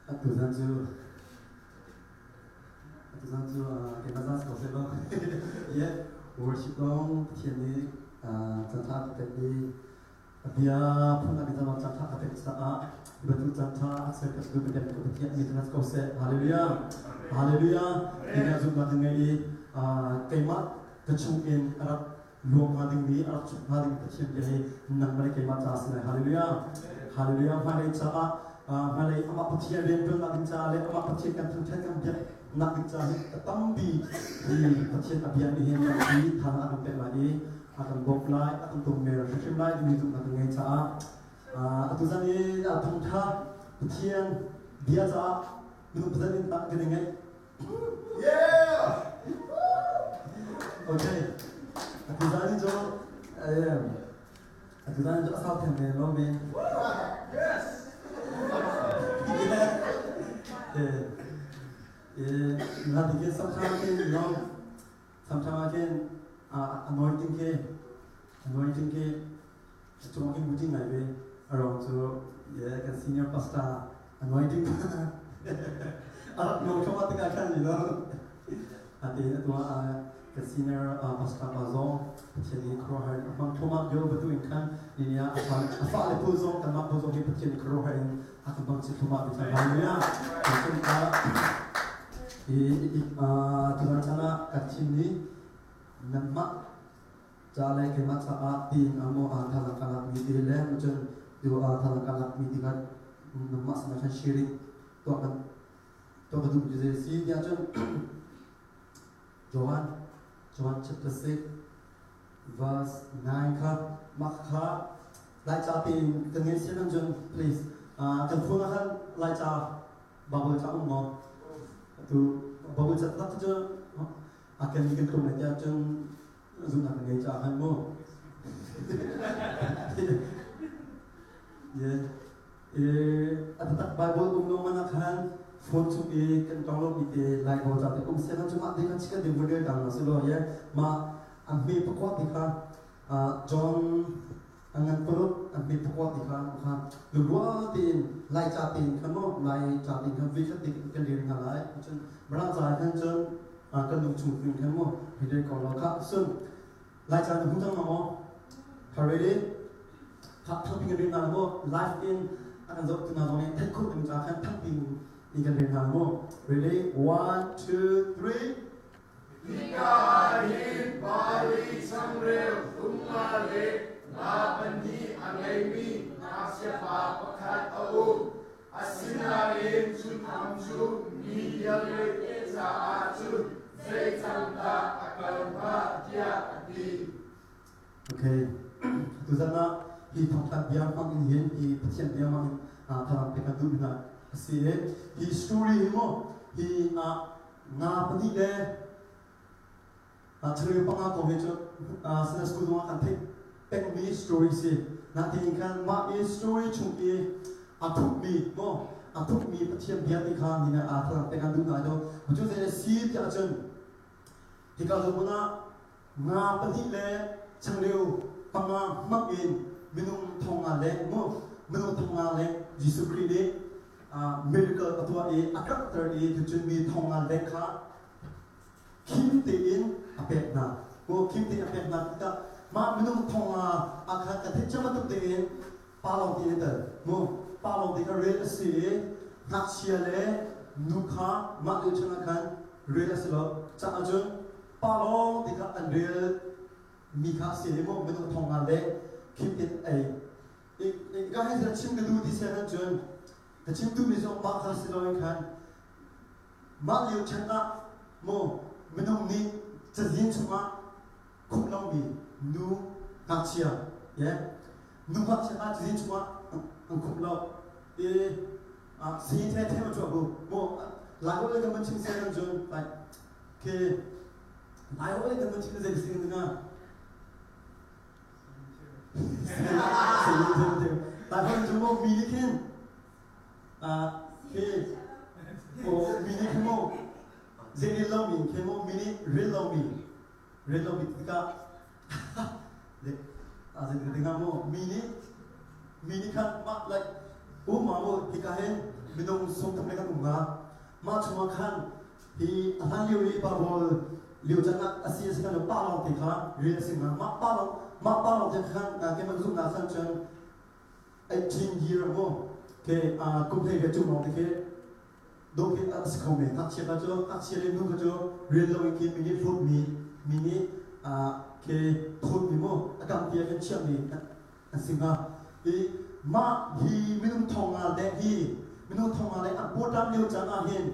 Atu zan cu atu zan cu keimah zan si ko seh law yeah worship lawng Pathian nih caan ṭha a ka pek i a bia phun a zan caan ṭha a ka pek caah hi bantuk caan ṭha a ser ka tu ka ka Pathian mi thangṭhat ko seh. Hallelujah, hallelujah. Hi na zumhnak ka ngei i keimah ka chung in a rak luang hnga dingmi, a rak chuk hnga ding Pathian bia hi nangmah le keimah caah si lai. Hallelujah, hallelujah. Hmailei caah, hmailei amah Pathian rianṭuannak ding caah le amah Pathian kan thangṭhat kan biaknak ding caah hi a tampi hi Pathian a bia nih hin tampi thazaang a kan pek lai i a kan bawmh lai, a kan tungmer hrimhrim lai timi zumhnak kan ngei caah atu zan i thawngṭha Pathian bia caah minung pazat in kan i ngeih. Yeah! Okay. Atu zan cu atu zan cu a sau them men lo men. Yes! Eh, na ti ke sometimes ke sometimes ke anointing ke anointing ke chung ke meeting ngai ve arong cu yeah kan senior pastor anointing a rak no thoma tikah khan ate atu ah kan senior pastor pa zong Pathian nih khuaruahhar in a hmang thoma yo batu in khan ni ah a fa le pu zong kanmah pu zong hi Pathian nih khuaruahhar in a kan bang chi thoma bi cang. Hallelujah. Cun ka i tuzan chan ah kan thim ni nanmah ca le keimah caah tiin amo a thazaang ka lak mi ti le cun tu a thazaang ka lak mi ti kha nangmah sinah khan sharing tuah kan tuah ka duh ti zei si tiah cun Johan John chapter 6 verse 9 kha mah kha Laica tein kan ngei sian cun please kan phone ah khan Laica Bible ca um maw? Tu Bible ca tak cu a kan kan tlum lai tiah cun zumhnak kan ngei caah khan mu. Yeah. A taktak Bible um lo man ah khan phone chung i kan tong lo mi te Lai ko ca te um se kan cungah te kan chikan ding vun rel tang na si lo ye ma a hme pakua ti kha John a ngan paruk a hme pakua ti kha kha lungrual tein Lai ca tein khan mu Lai ca tein khan vi khat te kan rel hna lai. Cun Mirang ca khan cun kan lung chung in khan mu rel ko lo kha. Sun Lai ca na hmu cang maw? Kha ready kha thangping kan rel hna maw? Live in a kan zoh tu hna zong nih theih khawh ding ca khan thangping in kan rel hna maw? Ready, one, two, three. Hika hin barli changreu thum nga le nga pahnih a ngeimi ngakchiapa pakhat a um. Asinain cu tham cu mi vialte caah cun zei can dah a kal hnga tiah a ti. Okay. Tuzan ah hi thawngthan bia hmang in hin hi Pathian bia hmang in thazaang pek kan duh hna a si i hi story hi mu hi nga pahnih le changreu panga kong hi cu Sunday school zongah kan theih pengmi story si. Natin khan mah i story chung i a thupmi maw a thupmi Pathian bia ti kha ni a thazaang pek an duh hna lo. Cu zei si tiah cun hika zawn ah nga pahnih le changreu panga hmang in minung thong nga leng mu minung thong nga leng Jesuh Khrih nih miracle a tuah i a karhter i tucun mi thong nga leng kha khim tein a pek hna. Ko khim tein a pek hna tikah mah minung thong nga ah khan kan theih cia bantuk tein pa lawng ti in tel mu pa lawng ti kha rel a si i ngakchia le nu kha mah lio chung ah khan rel a si lo caah cun pa lawng ti kha an rel mi kha a si i mu minung thong nga le khim tein ei ka hei chim ka duh ti sian cun ka chim duhmi zong mah kha si loin khan mah lio chan ah mu minung nih cazin chungah khumh lomi nu ngakchia ye nu ngakchia kha cazin chungah an khumh lo i si the the ma chuah bu mu lai holh le kan van chim sian cun like ke lai holh le kan van chim zei si nga lai holh cu mu mi nih khin khi mi nih khin mu zei rel lomi khi mu mi nih rel lomi rel lomi tikah zei tikah mu mi nih khan mah like um ma mu hika hin. Minung 30 le kan um hnga. Mah chungah khan hi a hlan lio i Bible lio chan ah a si a si kan pa lawng te kha rian a si hnga. Mah pa lawng mah pa lawng te khan keimah zumhnak khan cun 18 year mu ke kum hlei ve cung lawng te khi dawh khi a si kho men. Ngakchia kha cu ngakchia le nu kha cu rian lo in khi mi nih hlawt mi mi nih khi thawt mi mu a kam tia kan chiah mi an si hnga. I mah hi minung thong nga deng hi minung thong nga deng an pawṭam lio caan ah hin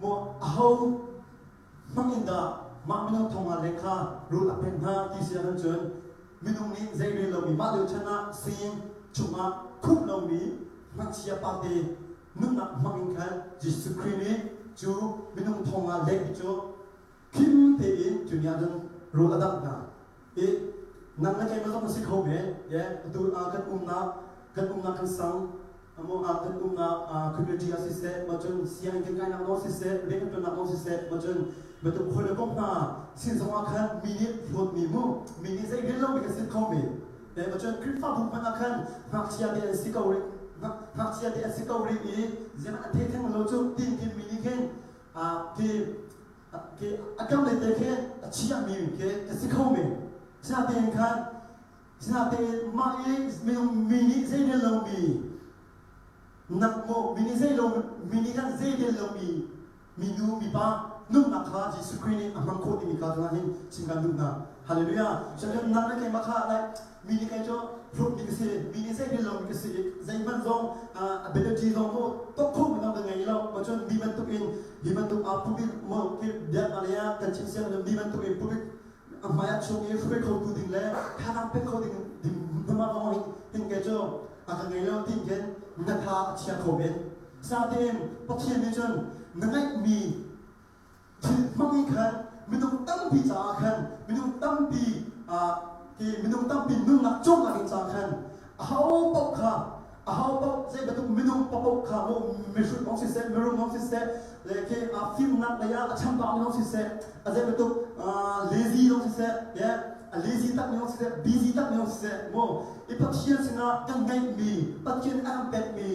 mu aho hmang in dah mah minung thong nga leng kha rul a pek hna ti si ahcun cun minung nih zei rel lomi mah lio chan ah sing chungah khumh lomi ngakchia pate nunnak hmang in khan Jesuh Khrih nih cu minung thong nga leng cu khim tein cu ni ahcun rawl a dangh hna. I nang le keimah zong na si kho men. Yeah, atu kan umnak kan umnak kan sang amo kan umnak community ah siseh, ma cun sianginn kan kainak zong siseh, rian kan ṭuannak zong siseh, ma cun bantuk hawi le kom hna sin zong ah khan mi nih hlawtmi mu, mi nih zei rel lomi kan si kho men. Ma cun Khrihfabu hmanh ah khan ngakchia te an si ko rih, ngakchia te an si ko rih i zeihmanh an thei theng lo cu tin khin mi nih khin khi khi a kam lei te khi a chiahmi khi a si kho men. Sinain khan sinain mah i minung mi nih zei rel lomi nak maw mi nih zei lo mi nih khan zei rel lomi minu mipa nunnak kha Jesuh Khrih nih a hmang khawh timi kha tuna hin chim kan duh hna. Hallelujah. Cun nang le keimah kha like mi nih kei cu hrut mi ka si, mi nih zei rel lomi ka si, zeihmanh zong ability zong mu tok kho mi ka ngei lo. Ma cun mi bantuk in mi bantuk a public mo ki biaknak lei ah kan chim siang mi bantuk in public a hmai ah chung i hruai kho tu ding le thazaang pek kho ding ding hmama zong hin hin kei cu a ka ngei lo tin khin na tha a chia kho men. Satein Pathian nih cun na ngeihmi thil hmang in khan minung tampi caah khan minung tampi ki minung tampi nunnak cawmnak ding caah khan aho paoh kha aho paoh zei bantuk minung paoh kha mu mihrut hong siseh, mirum hong siseh le khi fimnak lei ah a chambau mi hong siseh, a zei bantuk lazy hong siseh, a lazy tak mi hong siseh, busy tak mi hong siseh mu i Pathian sinah kan ngeihmi, Pathian a kan pekmi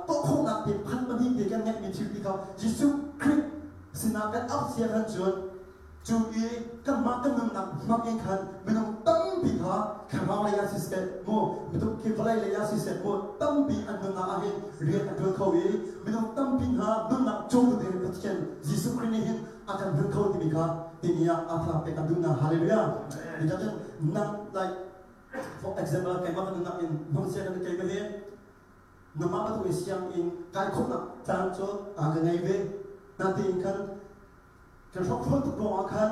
tuah khawhnak te phan pahnih te kan ngeihmi thil ti kha Jesuh Khrih sinah kan auh sia khan cun cu i kanmah kan nunnak hmang in khan minung tampi kha thlarau lei ah siseh mu mituk khi vawlei lei ah siseh mu tampi an nunnak ah hin rian a ṭuan kho i minung tampi hna nunnak cawmtu ding Pathian Jesuh Khrih nih hin a kan hman kho timi kha tini ah a thlarau pek kan duh hna. Hallelujah. Cun nang like for example keimah kan nunnak in hmang sia kan keimah hi nangmah bantuk in sianginn kai khawhnak caan cu ka ngei ve. Natein khan kan hrawkhrol tuk ruangah khan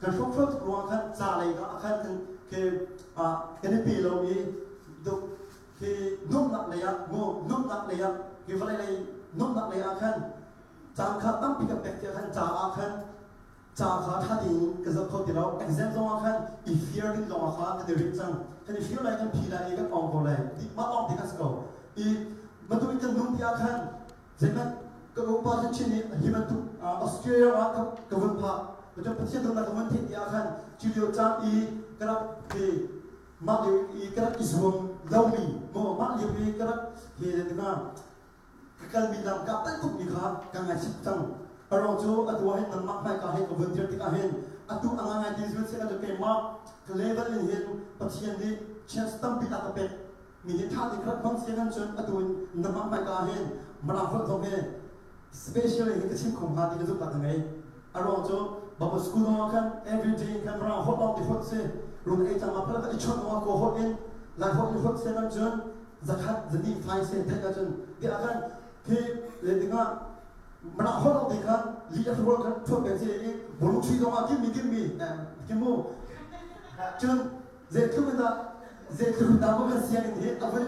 kan hrawkhrol tuk ruangah khan ca lei ah khan kan khi kan i pe lo i duk khi nuamhnak lei ah mu nuamhnak lei ah hi vawlei lei nuamhnak lei ah khan caan kha tampi kan pek tiah khan ca ah khan ca kha ṭha tein ka zoh kho ti lo. Exam zong ah khan i fear ding zong ah kha kan i ring cang. Kan i fear lai, kan phi lai i kan ong ko lai. Mah lawng te kan si ko. I bantuk in kan nung ti ah khan zeihmanh ka upa chin nih hi bantuk Australia ah ka vun phah. Macam Pathian dawtnak ka vun theih ti ah khan cu lio caan i ka rak hi mah lio i ka rak i zuam lomi maw mah lio i ka rak hi ka kalmi lam ka palh tukmi kha ka ngaihchih cang. A ruang cu atu ah hin nangmah hmaika he ka vun dir tikah hin atu a ngangai ti zul seh cu keimah ka level in hin Pathian nih chance tampi a ka pek mi hi tha te krat hmang sian an cun atu in nangmah hmaika ah hin Mirang holh zong hi special in ka chim kho hnga ti ka zumh ka ngei. A ruang cu Bible school zong ah khan every day khan Mirang holh lawng ti holh si run ei cang ma phala i chawnh zong ah kaw holh in Lai holh in holh sian an cun zakhat zani fai sen theih ahcun ti ah khan khi le dingah mara holh lo te khan li a hrual khan thuak kan si i bulu ṭhi zong ah kimmi kimmi kimu cun zeitluk in dah zeitluk in dah maw kan sianginn hi avun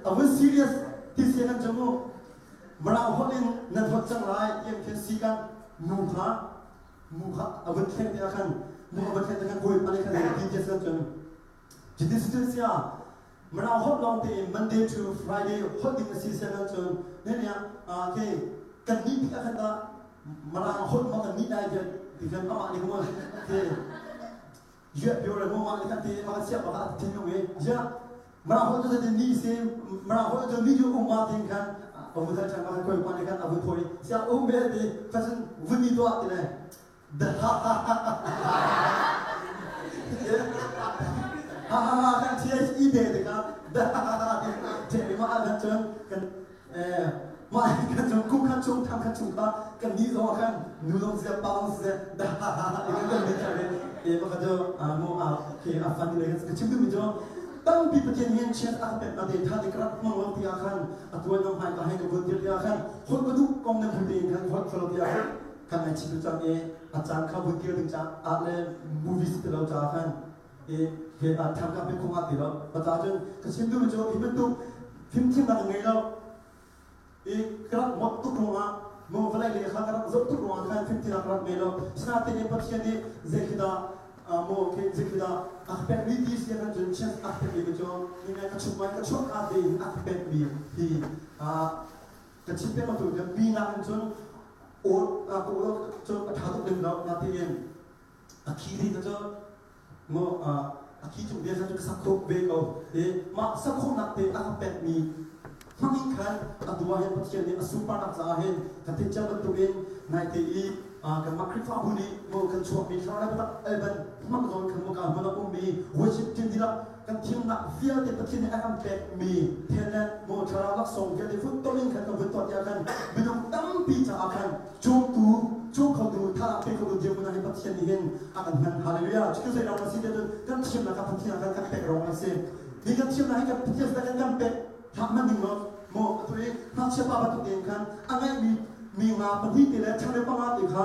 avun serious ti sianginn cu mu mara holh in nan holh cang lai tiang khin si kan mu kha mu kha avun thleng te ah khan mu avun thleng te khan bawipa nih khan ti ti cun cuti si sia Mirang holh lawng tein Monday to Friday holh ding a si sian ahcun ne nih ah ke kan nih tik ah khan dah Mirang holh ma kan nih lai tiah ti khan amah nih mu ke yuah pio le mu mah nih khan ti ma kan siah ma kha thinlung i ziah Mirang holh cu ni si Mirang holh cu ni cu um ma tin khan. a vun hal ṭhan ma khan khawi pa nih khan a vun thawi siah um ve ti kha cun vun ni tuah ti le da ha ha ha ha ha ha ha kan T H E de te kha da ha ha ha ti the ma ah khan cun kan mah kan cung kum khat chung thang khat chung kha kan ni zong khan nu zong siseh pa zong siseh da ha ha ha kan kan ni thar e pakhat cu mu a ke a fan le ka chim duhmi cu tampi Pathian hin chiat a ka pek na te tha te krat hmang lo ti ah khan a tuan nang hmai ka hei ka vun dir ti ah khan holh ka duh kong nan phu tein khan holh kholo ti ah khan kan ai chim cang e a caan kha vun dir ding ca ah le movie si ti lo ca khan e he a tham ka pe khong ah ti lo pa ca cun ka chim duhmi cu hi bantuk fimthiamnak ka ngei lo i ka rak mot tuk ruangah mo vawlei lei kha ka rak zoh tuk ruangah khan fimthiamnak ka rak ngei lo. Sinain Pathian nih zei khi dah mo khi zei khi dah a ka pekmi ti si ahcun cun chance a ka pekmi cu ni ka chung ka chuah ka tein a ka pekmi hi ka chim peng tu mi nakin cun aw ka cun a ṭha tuk ling lo natein a khi ding cu mo a khi cung bia cu ka sak khawh ve ko i mah sak khawhnak te a ka pekmi hmangin khan atu ah hin Pathian nih a sunparnak caah hin ka theih cia bantukin naite i kanmah Khrihfabu nih mo kan chuahmi thlarau le biatak alban hmang zawn khan mo ka hmun a ummi worship team dihlak kan thimnak vialte Pathian nih a kan pekmi talent mo thlarau laksawng vialte funtom in khan kan vun tuah tiah khan minung tampi caah khan cawmtu cawm khotu thazaang pe khotu dirhmun ah hin Pathian nih hin a kan hman. Hallelujah. Cucu zei rawng a si tiah cun kan thiamnak kha Pathian ah khan kan pek rawng a si. Hi kan thiamnak hi kan Pathian sinah kan kan pek hlah hmanh ding law maw atu i ngakchia pa bantuk tein khan a ngeihmi mi nga pahnih te le changreu panga te kha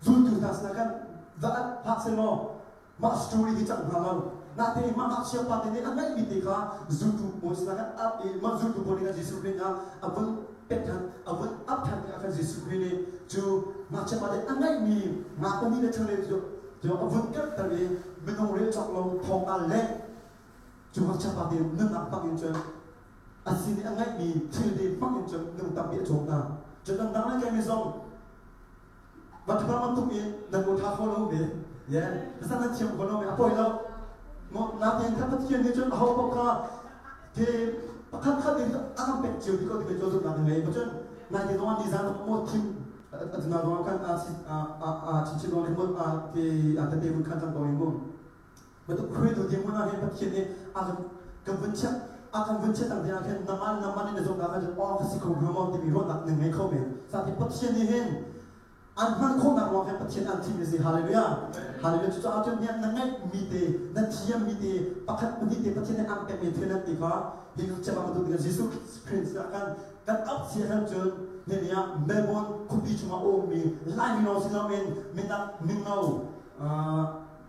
zultu hna sinah khan va hlah seh law mah story hi cang hnga lo. Natein mah ngakchia pa te nih a ngeihmi te kha zultu pawl sinah khan ap i mah zultu pawl nih khan Jesuh Khrih nih a vun pek ṭhan a vun ap ṭhan tikah khan Jesuh Khrih nih cu ngakchia pa te a ngeihmi nga pahnih le changreu cu cu a vun karhter i minung rel cawk lo thawng aa leh. Cu ngakchia pa te nunnak hmang in cun a sin i a ngeihmi thil te hmang in cun minung tampi a cawm hna. Cun dangdang le keimi zong Va ṭha bantuk in nan aw ṭha kho lo ve. Yeah. Pasal nan thiam kho lo ve. A poi lo. Natein kha Pathian nih cun aho paoh kha ke pakhat khat in a kan pek cio ti ko ti ke zumhnak na ngei. Cun nai te zong ni zan mo thim aduna zong kan a a a chinchin zong mo a ke a tete mun khan cang ko in mu. Bantuk hruaitu dirhmun ah hin Pathian nih a kan kan vun chiah a kan vun chiah cang tiah khin nangmah nangmah nih na zumhnak ah cun aw ka si kho hnga maw timi ruahnak na ngei kho men. Sati Pathian nih hin an hman khawhnak ruang hin Pathian an thim si. Hallelujah. Hallelujah. Cucaah cun nian na ngeih mi te na thiam mi te pakhat pahnih te Pathian nih an pekmi thil nan ti kha hi chiah bantuk tikah Jesuh Christ ah kan kan up sia kan cun nini ah Melbourne khuapi chungah a ummi Laimi lawng si loin minak mino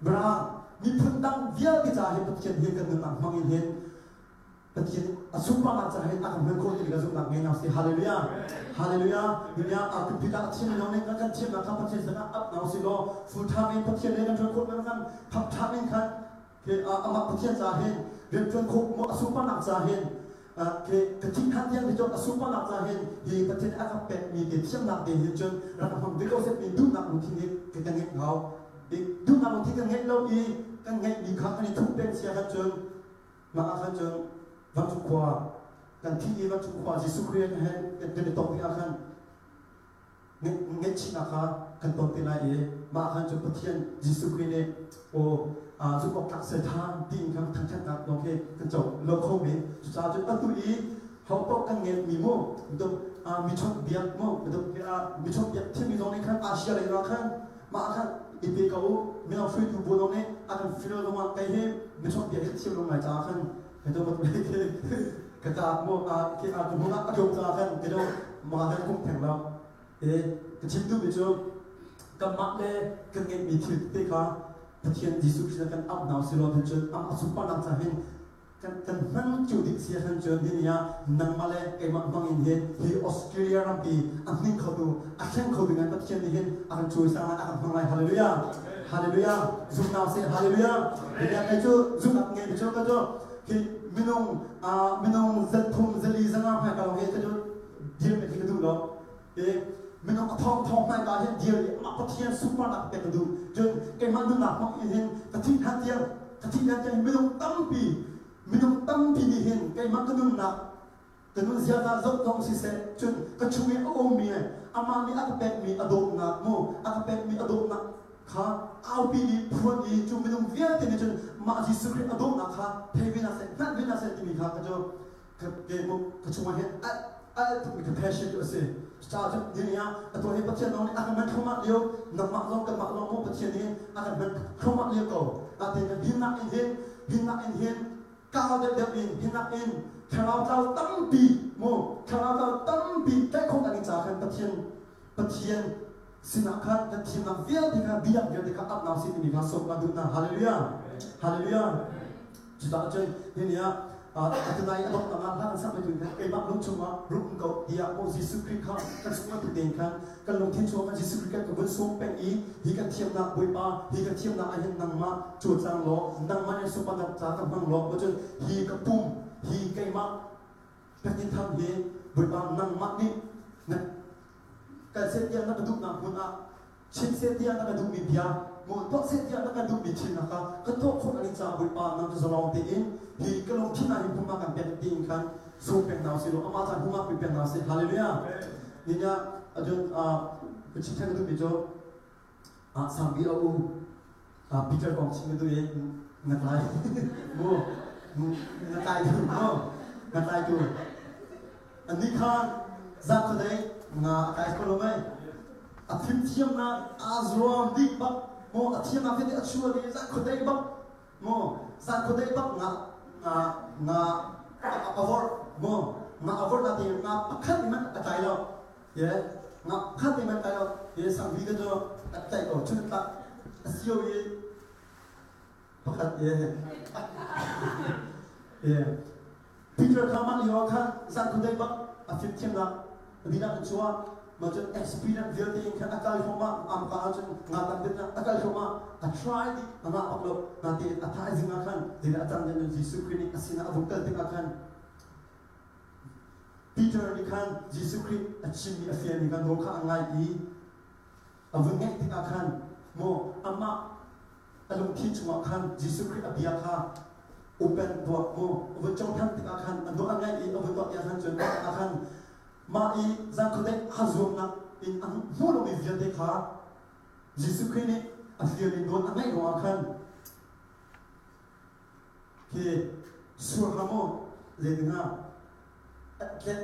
Mirang miphun dang vialte caah hin Pathian hi kan nunnak hmang in hin Pathian a sunparnak caah hin a kan hman khawh ti ka zumhnak ngei hna sih. Hallelujah. Hallelujah. Dunia a computer a thiam lo ning kan thiamnak kha Pathian sinah up hna usih law full time in Pathian le kan ṭuan khawh kan kan thap ṭham in khan ke amah Pathian caah hin rian ṭuan khawh mo a sunparnak caah hin ke ka thih hlan tiang ti cun a sunparnak caah hin hi Pathian a kan pekmi te thiamnak te hin cun rak hmang ve ko seh mi duhnak lungthin hi kan ngeih hau. Duhnak lungthin kan ngeih lo i kan ngeihmi kha kan i thup peng sia khan cun mah ah khan cun vancung khua kan thih i vancung khua Jesuh Khrih he kan i tong tikah khan ngaihchihnak kha kan ton te lai i mah khan cun Pathian Jesuh Khrih nih aw zumh awk tlak sel ṭhan tiin khan thangṭhatnak lawng khi kan co lo kho men. Cucaah cun atu i ho paoh kan ngeihmi mu mi chawnh biak mu mi chawnh biak thilmi zong nih khan Asia lei ah khan mah khan i pe ko u. Mino hruaitu bu zong nih a kan feel zong ah kei hi michawnh bia hi thiam lo ngai caah khan ka do bat khi ka ta mu a khi a ka hmun ah a tlawm caah khan ka do ma kan kum theng lo. E ka chim duhmi cu kanmah le kan ngeihmi thil tete kha Pathian Jesuh Christ kan ap hna usih law cun amah sunparnak ca hin kan kan hman cu dik si ahcun cun hi ni ah nangmah le keimah hmang in hin hi Australia rampi a hning khotu a thleng kho ding in Pathian nih hin a kan cawisang lai, a kan hmang lai. Hallelujah, hallelujah. Zum hna usih. Hallelujah. Hi ni ah kei cu zumhnak ngei mi cu ka cu hi minung minung zathum zali zanga hmai ka hi ka cu dir me khi ka duh lo. I minung a thong thong hmai ka hin dir i amah Pathian sunparnak pek ka duh. Cun keimah nunnak hmang in hin ka thih hlan tiang ka thih hlan tiang minung tampi nih hin keimah ka nunnak Ka nun ziaza zoh zong siseh, cun ka chung i a ummi le amah nih a ka pekmi a dawtnak mu, a ka pekmi a dawtnak kha aupi i phuan i cu minung vialte nih cun mah Jesuh Khrih a dawtnak kha thei ve hna seh, hngalh ve hna seh timi kha ka cu ka ke mu ka chungah hin a a tukmi ka passion cu a si. Cucaah cun nihin ah atu hi Pathian zong nih a kan hman thluahmah lio, nangmah zong kanmah zong mu Pathian nih a kan hman thluahmah lio ko. Natin hinnak in hin hinnak in hin kau deuhdeuh in hinak in thlarau tlau tampi mu thlarau tlau tampi tlaih khawh an ca khan Pathian Pathian sinah khan kan thimnak vialte kha biak vialte kha ap nau si timi kha sawm kan duh hna. Hallelujah, hallelujah. Cucaah cun hini ah atunai a dongh tangah hla kan sak tu khan keimah lung chungah rum ko tiah maw Jesuh Khrih kha kan sung tu tein khan kan lungthin chungah kan Jesuh Khrih kan ka vun sawm peng i hi kan thiamnak Bawipa, hi kan thiamnak ah hin nangmah cawlcang law, nangmah in supanak ca ka hmang law, cun hi ka pum, hi keimah ka thang hi Bawipa nangmah nih na kal seh tiah na ka duhnak hmun ah chim seh tiah na ka duhmi bia mu tuah seh tiah na ka duhmi thil kha ka tuah khawh ani caah Bawipa nang cu zalong tein hi ka lungthin ah hin hmunhma kan pek tiin khan sung pek hna usih law amah caan hmunhma pe pek hna usih. Hallelujah. Ninya ajun ka chim ka duhmi cu sangbi a um Peter kong chim ka duh i na tlai mu na tlai tu mu na tlai tu ani kha zan khuadei nga a kai ko lo mei a fimthiamnak aa zuam dih bak mu a thiamnak vialte a chuah dih zan khuadei bak mu zan khuadei bak nga nga nga a vorh mu nga a vorh na ti nga pakhat hmanh a tlai lo ye nga pakhat hmanh tlai lo ye sangbi ka cu a tlaih ko chun tlak a sio i pakhat ye ye Peter kha mah lio ah khan zan khuadei bak a fimthiamnak dihlak in chuah mah cun experience vialte in khan a kal thluahmah amka ahcun nga tam deuh a kal thluahmah a try dih a ngah bak lo natein a thaizing ah khan zeidah a cang cun Jesuh Khrih nih a sinah a vung kal tikah khan Peter nih khan Jesuh Khrih a chimmi a fialmi khan nawl kha a ngai i a vun ngaih tikah khan maw amah a lungthin chungah khan Jesuh Khrih a bia kha open tuah mu a vun cohlan tikah khan a nawl a ngaih i a vun tuah tiah khan cun mah khan mah i zan khuadei aa zuamnak in a hmuh lomi vialte kha Jesuh Khrih nih a fial i nawl a ngaih ruangah khan khi sur hna maw zeitin hnga a tlet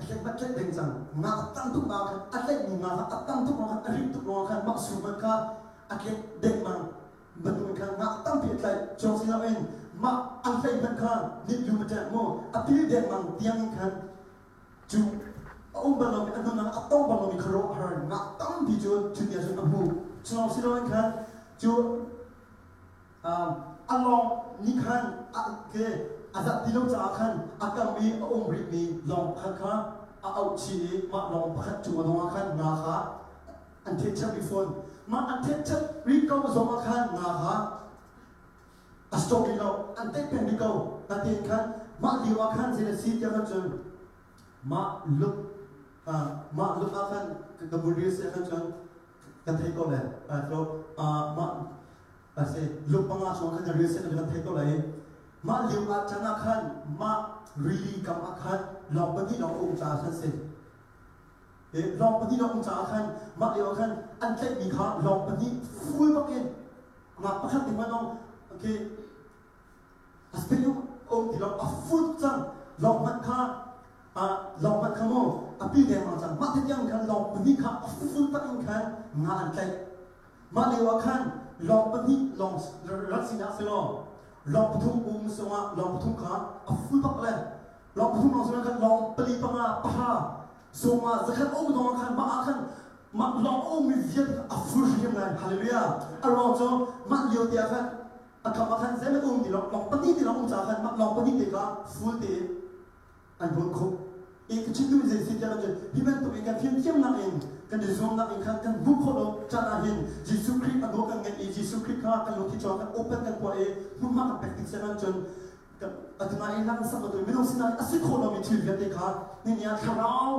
a tlet mat tlet ding cang nga a tam tuk nga khan a tlaihmi nga kha a tam tuk ruangah khan a rit tuk ruangah khan mah sur man kha a tlet dengmang bantukin khan nga tampi a tlaih cawng si loin mah an tlaih hmanh kha nit lu ma mu a pil dengmang tiang in khan cu a um bal lomi a nunnak a tong bal lomi khuaruahhar nga tampi cu cutia cun a hmu cawng si loin khan cu a lawng nih khan ke a zat ti lo caah khan a kam i a um rihmi lawng pakhat kha a auh chih i mah lawng pakhat cung a dong ah khan nga kha an thehchap rih fawn. Mah an thehchap rih ko zong ah khan nga kha a stop rih lo, an teh peng rih ko. Natein khan mah lio ah khan zei a si tiah khan cun mah luk mah luk ah khan ka bul rih si ah khan cun kan thei ko le mah a si luk panga chung khan ril si kan thei ko lai. Mah lio ah chan ah khan mah rili kam ah khan lawng pahnih lawng um caah khan si lawng pahnih lawng um caah khan mah lio ah khan an tlaihmi kha lawng pahnih full bak in ngak pakhat ding man okay a spin um ti lo a full cang lawng hmanh kha lawng hmanh kha mu a pi dengmang cang mah te tiang khan lawng pahnih kha a full tak in khan nga an tlaih. Mah lio ah khan lawng pahnih lawng rat sinah si law lawng pathum um sungah lawng pathum kha a full bak le lawng pathum lawng sungah khan lawng pali panga pahra sungah zakhat um zongah khan mah ah khan mah lawng a ummi vialte kha a full hrim lai. Hallelujah. A ruang cu mah lio te ah khan a kam ah khan zeimat um ti lo lawng pahnih te lawng um caah khan mah lawng pahnih te kha full tein an hmuh khawh i ka chim duhmi zei si tiah cun hi bantuk in kan fimthiamnak in kan i zuamnak in khan kan hmuh khawh lo caan ah hin Jesuh Khrih a nawl kan ngeih i Jesuh Khrih kha kan lungthin cungah kan open kan tuah i hmunhma kan pek tik siang cun atuna in lang sak tu minung sinah a si khawh lomi thil vialte kha nini ah thlarau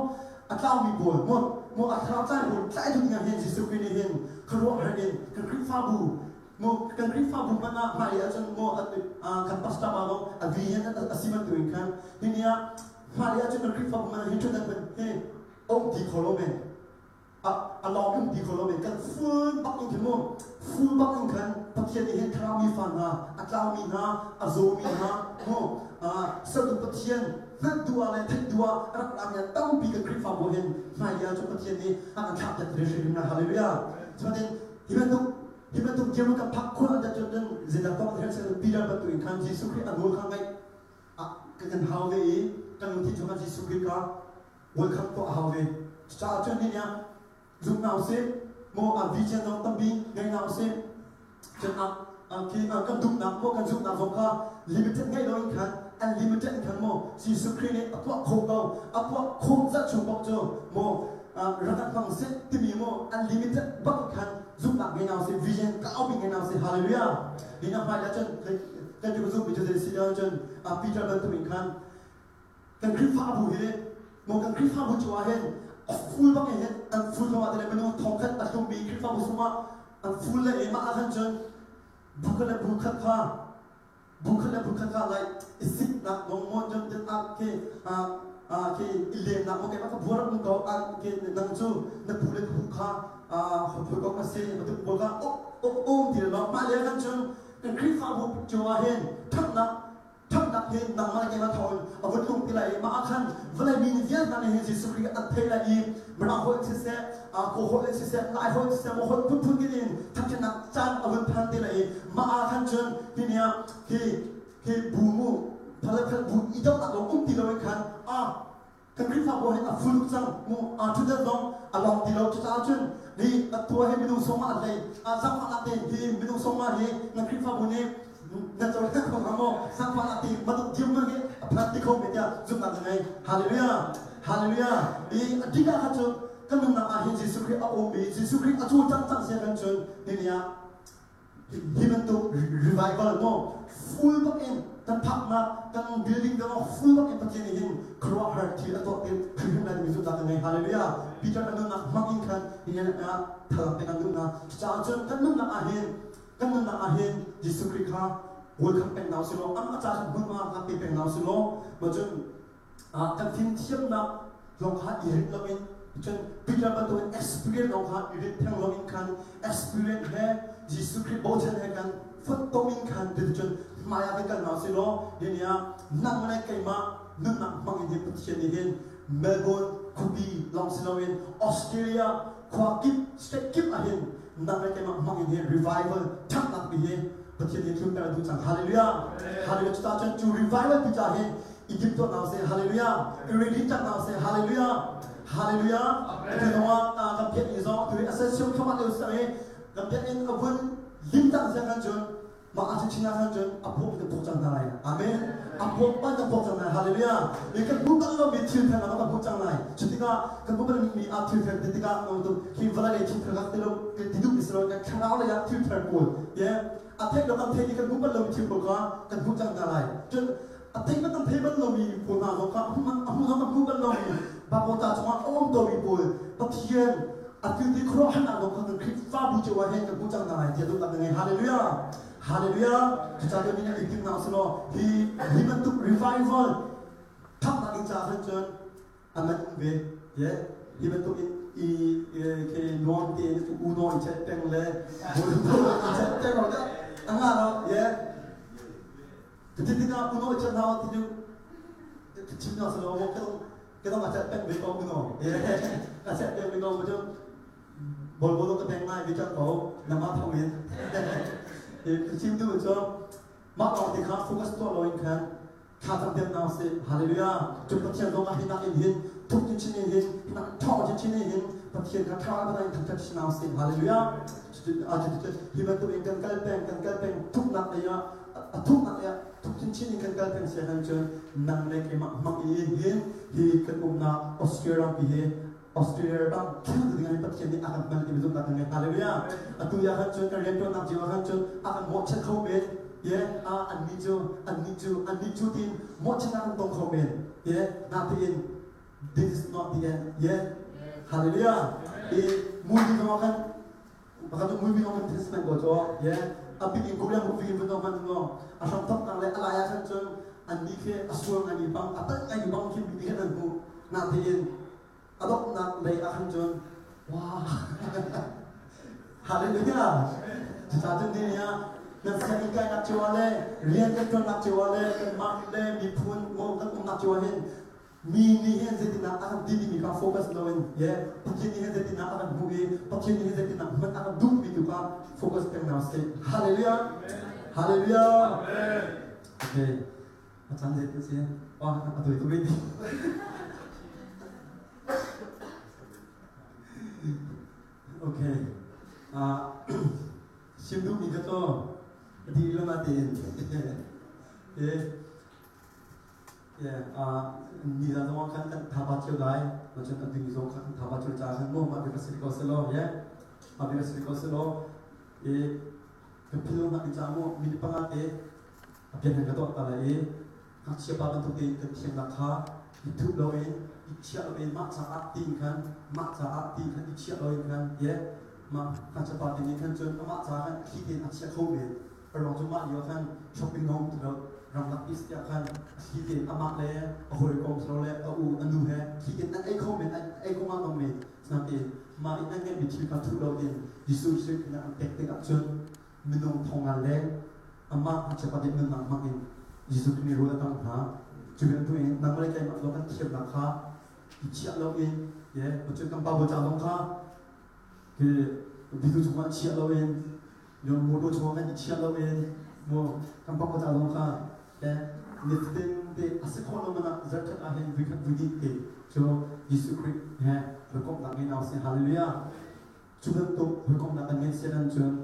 a tlaumi pawl mo mo a thlarau tlai pawl tlai ding hin Jesuh Khrih nih hin khuaruahhar in kan Khrihfabu mu kan Khrihfabu hmanh ah hmai ahcun mu kan pastor pa zong a vi hin a si bantukin khan hini ah Hmailei ahcun kan Khrihfabu man hin ṭhat kan hi a um ti kho lo men. A lawng um ti kho lo men. Kan full bak in khin mu full bak in khan Pathian nih hin thlarau mi fa hna, a tlaumi hna, a zawmi hna, mu sertu Pathian hngalh duh ah le theih duh ah a rak rami tampi kan Khrihfabu hin hmailei ahcun Pathian nih a kan thlahpiak hrimhrim hna. Hallelujah. Cutin hi bantuk hi bantuk dirhmun kan phak khawh ahcun cun zeidah tuah kan herh Peter bantuk in khan Jesuh Khrih a nawl kha ngaih kan hau ve i kan lungthin chungah Jesuh Khrih kha welcome tuah a hau ve. Cucaah cun ni nih zum hna usih, maw a vision zong tampi ngei hna usih. Cun kan duhnak maw kan zumhnak zong kha limited ngei loin khan unlimited in khan maw Jesuh Khrih nih a tuah khawh ko, a tuah khawh zat chung paoh cu maw rak kan hmang seh timi maw unlimited bak in khan zumhnak ngei hna usih, vision kaupi ngei hna usih. Hallelujah. Hi na hmai ah cun kan ti zumhmi cu zei si cun Peter bantuk in khan kan Khrihfabu hi maw kan Khrihfabu cu ah hin a full bak in hin an full thawng ah minung thongkhat a tlummi Khrihfabu sungah an full le i mah ah khan cun bu khat le bu khat kha bu khat le bu khat kha like i siknak dong maw cun tin ah khi khi i lemnak maw keimah ka buar um ko ah khi nang cu na pu le na pu kha hoi kong a si atu pawl kha um ti lo mah le khan cun kan Khrihfabu cungah hin ṭhatnak ṭhatnak hi nangmah le keimah thawngin a vun tlung ti lai i mah ah khan vawlei mi vialte hna nih hin Jesuh Khrih an theih lai i Mirang holh in siseh, Kaw holh in siseh, Lai holh in siseh, maw holh phunphun in thangṭhatnak caan a vun phan ti lai i mah ah khan cun hi ni ah hi hi bu mu phal le phal bu i dohnak lawng um ti loin khan a kan Khrihfabu hin a full cang mu a ṭhutdan zong a lawng ti lo. Cucaah cun hi a tua hi minung sawm ah a hlei a zaangfahnak te hi minung sawm ah hi na Khrihfabu nih na cohlan kho hnga maw? Zaangfahnak te bantuk dirhmun hi a phan ti kho mi tiah zumhnak ka ngei. Hallelujah, hallelujah. I a dik ah khan cun kan nunnak ah hin Jesuh Khrih a um i Jesuh Khrih a cawlcang cang sia kan cun hi ni ah hi bantuk revival maw full bak in kan phaknak kan building dang full bak in Pathian nih hin khuaruahhar thil a tuah ti hrimhrim lai timi zumhnak kan ngei. Hallelujah. Peter kan nunnak hmang in khan hin thazaang pek kan duh hna. Cucaah cun kan nunnak ah hin kan nunnak ah hin Jesuh Khrih kha welcome peng hna usih law amah ca khan hmunhma kha pe peng hna usih law ma cun kan fimthiamnak lawng kha i rinh loin cun Peter bantukin experience lawng kha i rinh theng loin khan experience he Jesuh Khrih bochan he kan fonhtom in khan cuticun hmai ah kan kal hna usih law hi ni ah nang le keimah nunnak hmang in hin Pathian nih hin Melbourne khuapi lawng si loin Australia khua kip state kip ah hin nang le keimah hmang in hin revival ṭhatnak bi hi Pathian nih tlunter a duh cang. Hallelujah. Hallelujah. Cucaah cun cu revival ti ca hin i timh tuah hna usih. Hallelujah. I ready cang hna usih. Hallelujah. Hallelujah. Atu zong ah kan biakinn zong atu hi ascension thluahmah lio si i kan biakinn a vun lim cang siang khan cun mah a chin ah khan cun a phuak kan phuak cang hna lai. Amen. A phuak ban kan phuak cang lai. Hallelujah. I kan hmuh bal lomi thil theng ah kan hmuh cang lai. Cu tikah kan hmuh bal mi ah thil theng ti tikah khi vawlei lei thil thar ti lo ti duh mi si lo kan thlarau lei ah thil thar pawl ye a theih lo kan theih i kan hmuh bal lomi thil pawl kha kan hmuh cang hna lai. Cun a theih bal kan thei bal lomi pawl hna zong kha a hmuh zong kan hmuh bal lomi Baibal ca chungah a um tomi pawl Pathian a thil ti khuaruahharnak zong kha kan Khrihfabu cio ah hin kan hmuh cang hna lai tiah duhnak ka ngei. Hallelujah, hallelujah. Cucaah cun min i tim hna usih law hi hi bantuk revival thapnak ding caah khan cun a man um ve ye. Hi bantuk in i ke nuam tein uno i chet peng le i chet peng lo a nga lo ye. Ti tikah uno i chet hna ti cu chim na salo mo ka dong a chet peng ve ko uno ye, a chet peng ve ko mo cu bol bol ka peng ngai ve cang ko nama thong in chim tu cu mah lawng te kha focus tuah lo in khan thla cam deuh hna usih. Hallelujah. Cu Pathian zong ah hinak in hin thuk chinchin in hin hinak ṭhawng chinchin in hin Pathian kha thlarau in thangṭhat chin hna usih. Hallelujah. Hi bantuk in kan kal peng kan kal peng thuknak lei ah a thuknak lei ah thuk chinchin in kan kal peng sia kan cun nang le keimah hmang in hin hi kan umnak Australia rampi hi Australia ram thil ding ah Pathian nih a kan hman ti zumhnak kan ngei. Hallelujah. Atu ya khan cun kan rianṭuannak cio ah khan cun a kan mawhchiat kho men ye a annih cu annih cu annih cu tin mawhchiatnak kan tong kho men ye. Natein this is not the end ye. Hallelujah. I movie zong ah khan pakhat cu movie zong kan test man ko cho ye. A big in Korean movie in vun man ngo a hram thok nang le a lai ah khan cun Annih khi a sual ngaimi bang, a palh ngaimi bang khi mi nih khan an hmuh. Natein a donghnak lei ah khan cun wah hallelujah. Cucaah cun ni ah nan sianginn kainak cio ah le rian kan ṭuannak cio ah le kanmah le miphun maw kan umnak cio ah hin mi nih hin zeitindah a kan ti timi kha focus loin ye Pathian nih hin zeitindah a kan hmuh i Pathian nih hin zeitindah hman a kan duh mi tu kha focus peng hna usih. Hallelujah. Hallelujah. Okay. A caan zeitin si? Wah, a tui tuk rih. Okay. Sim duhmi kha cu a dih lo natein. Ni zan zong ah khan kan thaba cio lai. Macun a ding zong kha kan thaba cio caah khan maw mah bia ka si ko selaw, yeah. Mah bia ka si ko selaw. I ka phil hna in caah maw minute panga te a pian ka tuah ta lai i ngakchia pa bantuk tein kan thiamnak kha i thup loin i chiah loin mah caah tiin khan mah caah tiin khan i chiah loin khan ye mah ngakchia pa te nih khan cun amah caah khan thli tein a chiah kho men a ruang cu mah lio khan shopping na um ti lo ramlak is tiah khan thli tein amah le a hawikom silo le a u a nu he thli tein an ei kho men an ei kho ngam men sinain mah i an ngeihmi thil kha thuh lo in Jesuh Khrih an pek tikah cun minung thonga leng amah ngakchia pa nih nunnak hmang in Jesuh Khrih nih rawl a dangh hna. Cu bantuk in nangmah le keimah zong kan thiamnak kha i chiah loin ye cun kan Bible ca zong kha khi bitu chungah chiah loin yo motor chungah kan i chiah loin mo kan Bible ca zong kha le nifatin te a si khawh lo man ah zarhkhat ah hin vuikhat vuihnih te cu Jesuh Khrih he hawikomhnak ngei hna usih. Hallelujah. Cu bantuk hawikomhnak kan ngeih sian cun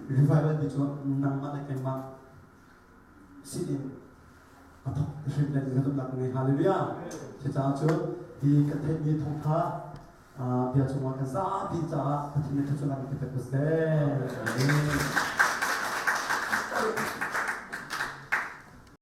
revival ti cu nangmah le keimah sin in a thok hrim le na zumhnak ngei. Hallelujah. Cucaah cun hi kan theihmi thawngtha bia chungah kan zapi caah Pathian nih thluachuahnak in pek ko seh. Amen.